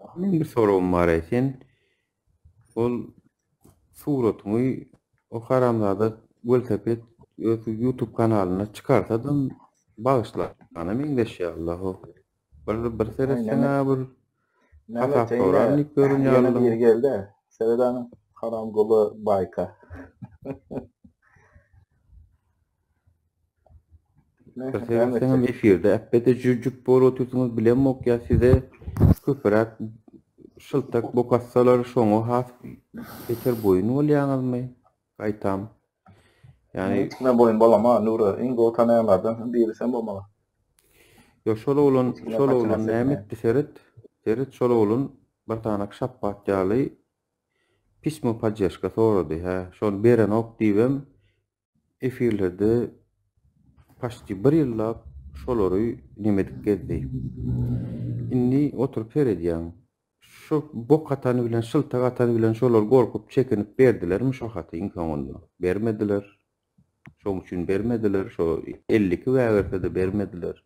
Meň bir soragym bar-aý, sen ol suratyňy o haramzada welosiped öz YouTube kanalyna çykarsadam bagyşlana meňzeşýär Allaho. Bir bir seretseň-ä bir hasap soran diýip görünýär. Ýene biri geldi. Seret ana haramguly baýka. Seretseňem efirde äpbede jüp bolup otyrsyňyz bilemok ýa size köpüräk şyltak bok atsalar şoňa has beter boýun bolýaňyzmy gaýtam ýani Hiç kime boýun bolama Nury iň gowy tanaýanlardan biri sen bolmaly. Ýok şol oglan şol oglan näme etdi seret seret şol oglan bir sanak şapbat ýaly pismo podderşka sorady hä şony berenok diýibem Efirlerde paçti bir ýyllap şolary neme edip gezdi. Indi oturyp seredýäň. Şo bok atany bilen şyltak atany bilen şolar gorkup çekinip berdilermi şo haty iň soňunda? Bermediler. Şoň üçin bermediler. Şo 52 wägersede bermediler.